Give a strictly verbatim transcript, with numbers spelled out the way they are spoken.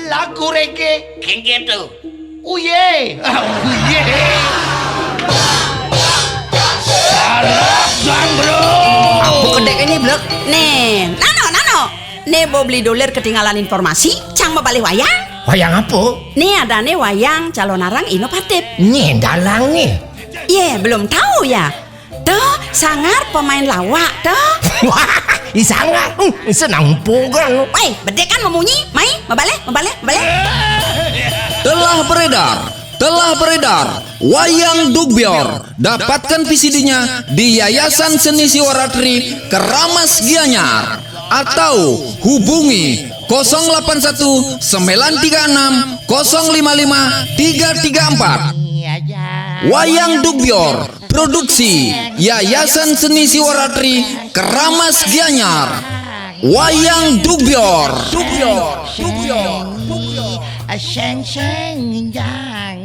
Lagu reggae. Kengke tu. Uye. Ah, uye. Sarap, Bang Bro. Apa kedek ini, Blek? Nih, nano, nano. Nih, Bo Beli Dolir ketinggalan informasi, cang bebalih wayang. Wayang apa? Nih, ada nih wayang calonarang inovatif. Nih, dalang nih. Ye, belum tahu ya? Tuh, Sangar pemain lawak tuh. Wah, i Sangar. Hmm, senang pugal. Woi, bedek kan memunyi? Mai, mebalik, mebalik, mebalik. Telah beredar, telah beredar. Wayang Dugbior. Dapatkan V C D-nya di Yayasan Seni Siwaratri Keramas Gianyar atau hubungi kosong delapan satu sembilan tiga enam kosong lima lima tiga tiga empat. Wayang Dugbior, produksi Yayasan Seni Siwaratri Keramas Gianyar. Wayang Dugbior. Dugbior. Dugbior. Dugbior. Seng seng jangan.